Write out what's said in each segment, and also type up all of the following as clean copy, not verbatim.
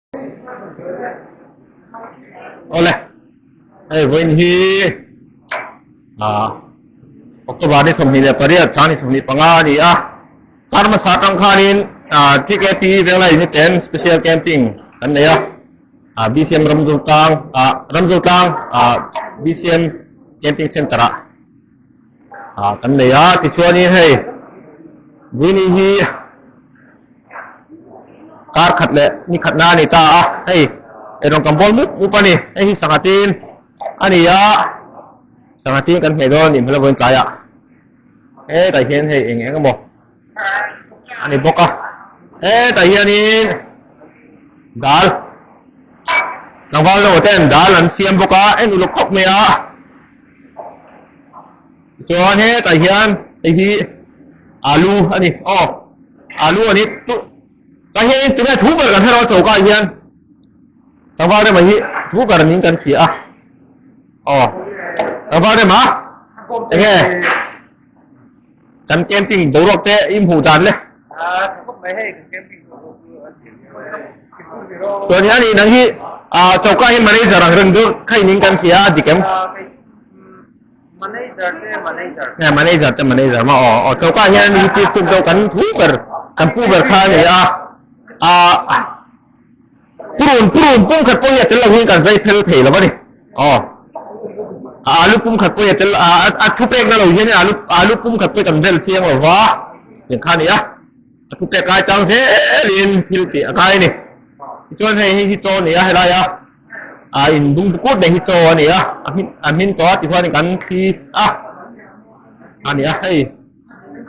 Awle, hei vawiin hi ah October ni 28 thla ni 25 a ni a. Kar hmasa atang khanin ah TKP Venglai Unit ten Special Camping kan nei a. Ah BCM Ramzotlang ah Ramzotlang ah BCM Camping Center ah ah kan nei a. Tichuanin hei vawiin hi Kar khat leh ni khat na a ni ta a, hei eirawng kan bawl mup mup a ni, hei hi sangha tin a ni a, sangha tin kan hmeh dawn a nih hmel a vawiin tlaiah hetah hian hei eng eng emaw a ni bawk a, hetah hianin dal tlangval ho ten dal an siam bawk a, en uluk khawp mai a, Chuan hetah hian hei hi alu a ni aw alu a ni tu tah hian tunge thu ber kan hre lo choka ah hian tlangval rema hi thu ber niin kan hria a aw tlangval rema enge kan camping boruak te i hmuh dan le chuan hi ani nang hi choka hi manager ang reng dur kha in kan hria a dik em. Manager te manager. Nge manager te manager ma aw aw choka hian mi chief tuk deuh kan thu ber kan pu ber kha a ni a a purun purun pum khat pawh hi a tel lo hian kan zai phel thei lo a ni aw a alu pum khat pawh hi a tel a a thu pek na lo hian alu alu pum khat pawh hi kan bel thiang lo va tiang kha a ni a a thu pek lai chang zelin thil tih a kai a ni tichuan hei hi chaw a ni a helai a. A in bung kut nei hi chaw a ni a, a hmin a hmin tawh a tichuan kan thli a a ni a hei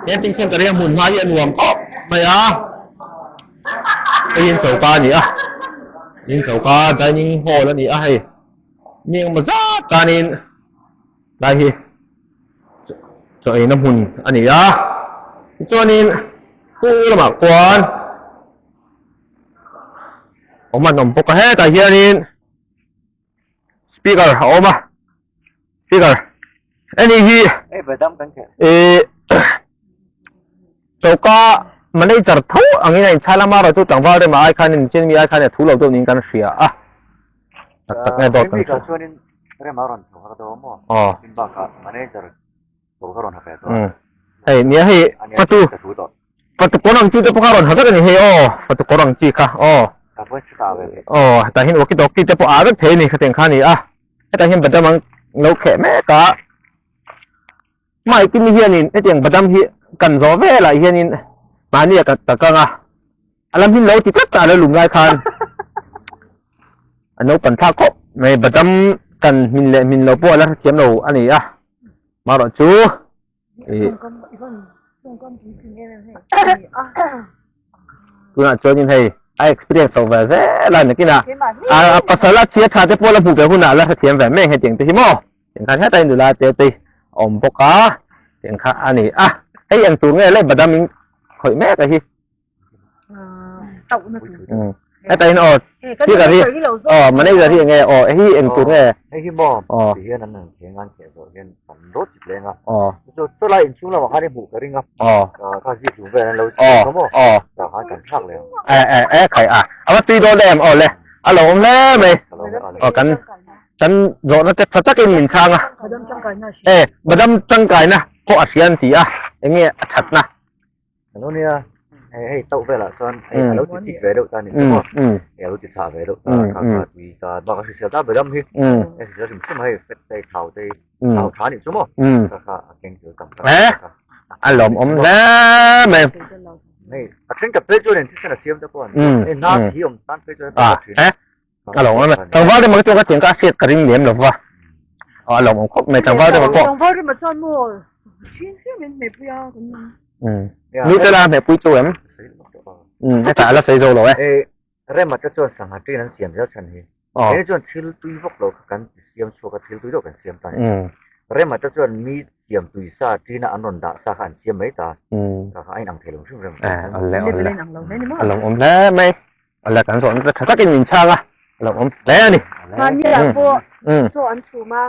camping center hi a hmun hma hi a nuam khawp mai a hei in choka a ni a in choka dining hall a ni a hei mi engemaw zat tanin lai hi chaw eina hmun a ni a tichuanin pu lamah khuan. Awm an awm bawk a hetah hianin speaker a awm a speaker heni hi ih choka manager tho angin a inchhal a amaherawhchu tlangval rema ai khanin chin mi ai khan a thu lo deuh niin kan hria a tak tak nge dawt kan hria aw hei nia hei fatu. Fatu kawr ang chi te pawh kha rawn ha vek a ni hei aw, fatu kawr ang chi kha aw. Aw hetah hian walkie talkie te pawh ah vek thei a ni khatiang kha a ni a, hetah hian badam ang lo kheh mek a, hmai tin hianin hetiang badam hi kan zawh velah hianin mahni ah ka kang a, a lam hi lo ti tlat a lo lum lai khan a naupang thlak khawp mai badam kan hmin leh hmin lo pawh a la hrethiam lo a ni a, marawh chu. Tunah chuanin hei a experience chho ve zel a nakin a a pasal a chhia tha te pawh la hmuh ve hunah la hrethiam ve mai hetiang te hi maw tiang khan heta in nula te te a awm bawk a tiang kha a ni a hei eng tur nge le badam in khawih mek a hi. Heta in aw speaker hi aw manager hi enge aw hei hi eng tur nge hei hi maw ti hian an theng an kheh zawh hian an rawt chip leng a aw chu chu lai inchhung lamah khan i hmuh ka ring a aw kha zik hlum vel an lo chip kha maw aw tah khan kan thlak leh ang e e e khai a a va tui dawn em aw le a lo awm hle mai aw kan kan zawhna te tha takin min chhang a e badam tangkaina pawh a hria an ti a enge a thatna Ano nia, hei hei tauh velah chuan hei a lo ti chik ve deuh ta ni maw? Hei a lo ti chhah ve deuh ta kha kha tui ta bak a hrisel ta bedam hi. Hei hrisel hrim hrim a hei fat te thau te thau tha nih chu maw? Kha kha a keng tel tam tak kha. A lawm awm hle mai. Hei a then ka phei chuan thisen a siam te pawh an hei hna thi awm tan phei chuan a thin. A lawm awm e. Tlangval rema chu ka tiang ka hriat ka ring lem lova. A lawm awm khawp mai tlangval rema pawh. Tlangval rema chuan maw hrim hrim in hmehpui a kan Nu te la hmehpui chu em? Hetah a la sawi zo lo e. Rema te chuan sangha ṭin an siam zel chhan hi. Kei chuan thil tui vak lo kha kan ti siam chhuak a, thil tui deuh kan siam ta ni. Rema te chuan mi siam tui sa ṭina an rawn dah sa kha an siam mai ta. Kha kha a inang thei lo hrim hrim. Awle awle. A lawm awm hle mai. Ala kan zawhna te tha takin min chhang a, a lo awm hle a ni. Mahni ah pawh chaw an chhum a,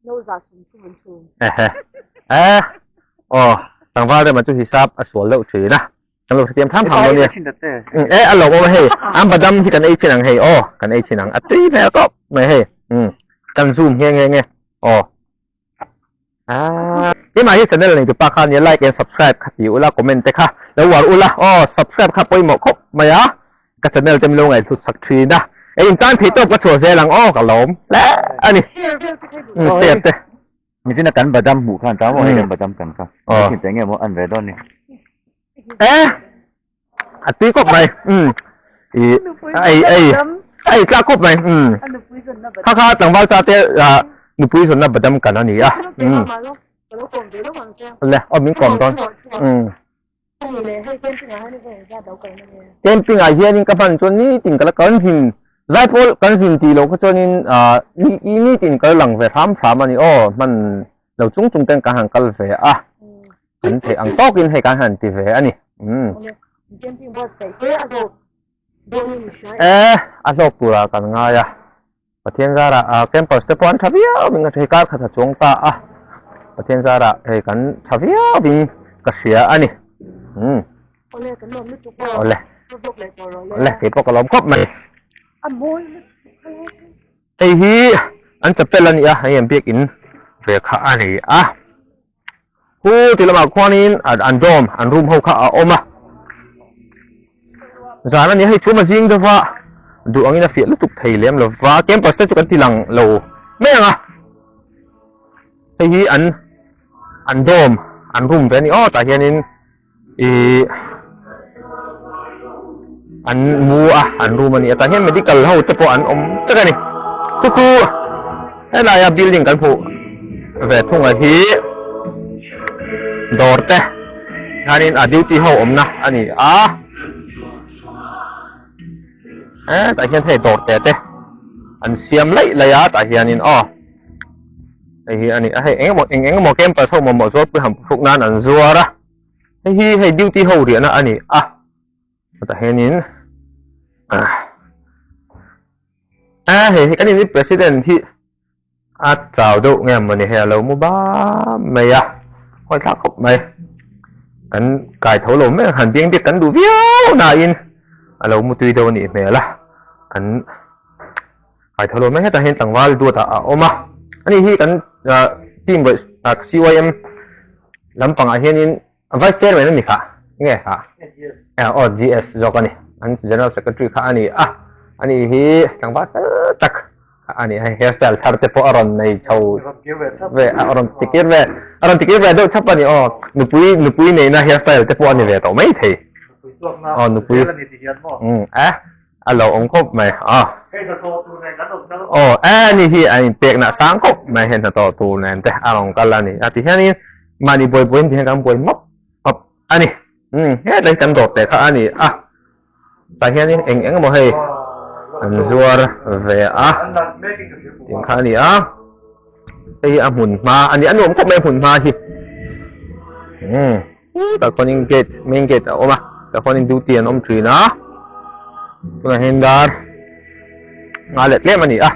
no za chhum chhum an chhum. Ehe. Eh. Aw, tlangval rema chu hisap a sual deuh thin a. Kan lo hrethiam tham tham lo nia. E a lo awm hei. An badam hi kan ei thin ang hei aw. Kan ei thin ang. A tui hmel tawp mai hei. Um. Kan zoom nghe nghe nge. Aw. Ah. Keimah hi channel nei tupa kha nia like and subscribe kha ti ula comment te kha lo war ula aw subscribe kha pawimawh khawp mai a ka channel te min lo ngaihhlut sak thin a e in tan theih tawp ka chhuah zel ang aw ka lawm hle a ni. Um share te. Michina kan badam hmuh khan ta maw hei kan badam kan kha. Thin te nge maw an ve dawn ni. Eh a tui khawp mai. Um. I ei ei ei tlak khawp mai. Um. Kha kha tlangval cha te nupui zawnna badam kan a ni a. Um. Le aw min kawm dawn. Um. Camping ah hianin ka hman chuan nitin ka la kan zin zaipawl kan zin tih loh kha chuanin ah nitin ka la lang ve hram hram a ni aw hman lo chung chung ten kan han kal ve a kan theih ang tawkin hei kan han ti ve a ni umm e a hlawk turah kan ngai a. Pathian zarah ah campus te pawh an tha viau in ka hria hei kar khat a chuang ta a Pathian zarah hei kan tha viau in ka hria a ni umm Awle kan lawm lutuk aw awle awle kei pawh ka lawm khawp mai hei hi an chapel a ni a hei an biakin ve kha a ni a Hu ti lamah khuanin an dorm an room ho kha a awm a zan a ni hei chhum a zing deuh va duh angin a fiah lutuk thei lem lo va campus te chu kan ti lang lo mai ang a hei hi an an dorm an room ve a ni aw tah hianin ih an mu a an room a ni a tah hian medical ho te pawh an awm vek a ni chu chu helaia building kan hmuh ve thung a hi dawr te hianin a duty ho awmna a ni a hetah hian hei dawr te te an siam laih laih a tah hianin aw. Hei hi a ni a, hei eng emaw eng eng emaw campus ho mamawh zual pui han hruk nan an zuar a, hei hi hei duty ho riahna a ni a, chutah hianin ah a hei hi kan in president hi a chau deuh nge mawni hei a lo mu bam mai a, hawi thlak khawp mai, kan kai tho lo mek han biang biak kan duh viau nain a lo mu tui deuh a nih hmel a, kan. Kai tho lo mai hetah hian tlangval duat ah a awm a, ani hi kan team CYM lampangah hianin vice chairman a ni kha nge kha aw GS zawk a ni an general secretary kha a ni a, ani hi tlangval fel tak kha a ni a, hair style thar te pawh a rawn nei chho ve a rawn tikir ve a rawn tikir ve deuh chhap a ni aw nupui nupui neihna hair style te pawh a ni ve tawh mai thei aw nupui a. A lo awm khawp mai a. Hei hnathawh tur nen kan awm na. Aw e ni hi a inpek na sang khawp mai hei hnathawh tur nen te a rawn kal a ni. A ti hianin mahni buai buaiin ti hian kan buai mawp mawp a ni. Umm hetlai hi kan dawr teh kha a ni a. Tah hianin eng eng emaw hei an zuar ve a tih kha a ni a. Hei hi a hmun hma a ni a nuam khawp mai a hmun hma hi. Umm. Tah khuanin gate main gate a awm a tah khuanin duty an awm thin a tunah hian dar nga leh tlem a ni a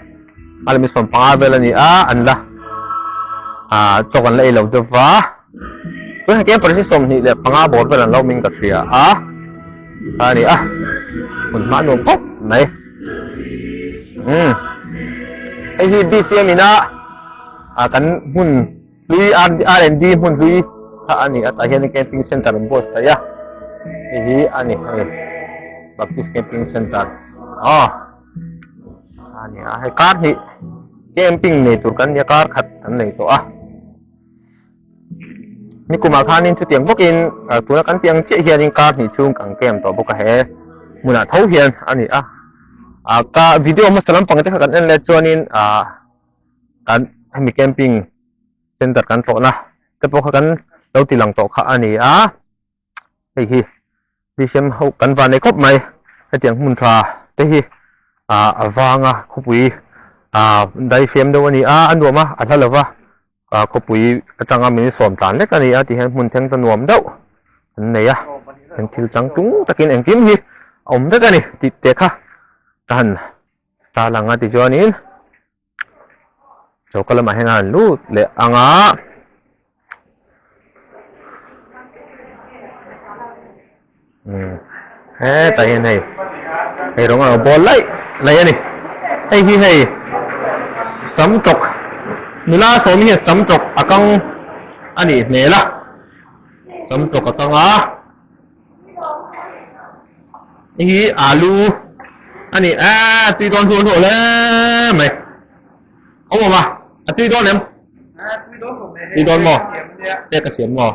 nga leh mi 15 vel a ni a an la ah chawk an la ei lo deuh va tunah hian parisi 25 bawr vel an lo awm in ka hria a a ni a hun hma nuam khawp mai umm hei hi B_C_M ina ah kan hmun. Hlui R&D hmun hlui kha a ni a tah hian camping center an buatsaih a hei hi a ni hei Baptist camping center aw a ni a hei kar hnih camping nei tur kan nia kar khat kan nei tawh a nikumah khanin chutiang bawkin tuna kan tih ang chiah hianin kar hnih chhung kan camp tawh bawk a he hmunah tho hian a ni a ah ka video hmasa lampang te kha kan en let chuanin ah. Kan hemi camping center kan tlawhna te pawh kha kan lo ti lang tawh kha a ni a, hei hi bcm ho kan van nei khawp mai hetiang hmun tha te hi ah a vang a khawpui ah daihfiam deuh a ni a a nuam a a hla lova ah khawpui atanga min sawm tlan lek a ni a ti hian hmun thleng ta nuam deuh an nei a eng thil changtlung takin engkim hi a awm vek a ni tih te kha ka han ta lang a tichuanin choka lamah hian a han lut leh ang a. Umm hetah hian hei hei rawng a lo bawl laih laih a ni hei hi hei sam tawk nula sawm hian sam tawk a kang a nih hmel a sam tawk a kang a hei hi alu a ni a tui dawn hluah hluah hle mai awm awm a a tui dawn em tui dawn maw pek a siam maw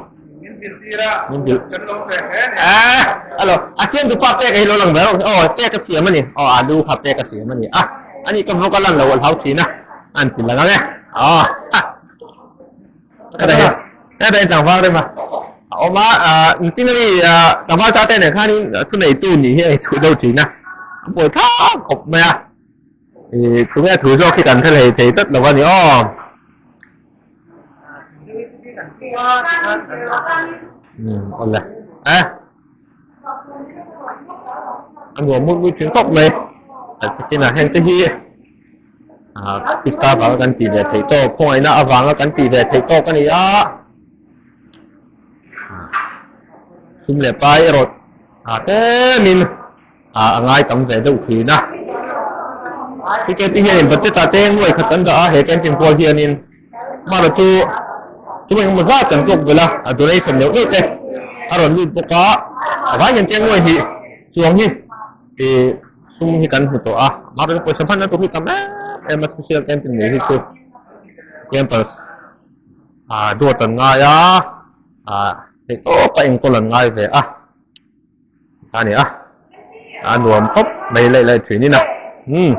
min bil a alo a siam tu pa pek a hi lo lang ve aw pek a siam a ni aw alu kha pek a siam a ni a ani ka vawk a lan lo a hlau thin a an ti lang ang e aw heta hi heta hi tlangval rem a a awm a engtin a ni tlangval ta te nen khanin thuneitu nih hi a inchuh deuh thin a a buai thlak khawp mai a. Ih tunge thu zawk hi kan hre hlei thei tlat lo a ni aw. Um awle eh a nuam mut mut thin khawp mai a tinah heng te hi ah Krista vanga kan tih ve theih tawk khawngaihna avanga kan tih ve theih tawk a ni a sum leh pai erawh ah tlemin a ngai tam ve deuh thin a. Ticket te hianin budget ah te nuai khat an dah a, he camping pual hianin mara chu chu engemaw zat kan tawk belh a, a donation deuh deuh te a rawn lut bawk a, a vai hian cheng nuai hi chuang hi ih sum hi kan hmu tawh a, mara chu pawisa hmanna tur hi tam em em a social camping nei hi chu campers ah duat an ngai a, ah theihtawp a enkawl an ngai ve a. A ni a, a nuam khawp mai laih laih thin in a. Umm.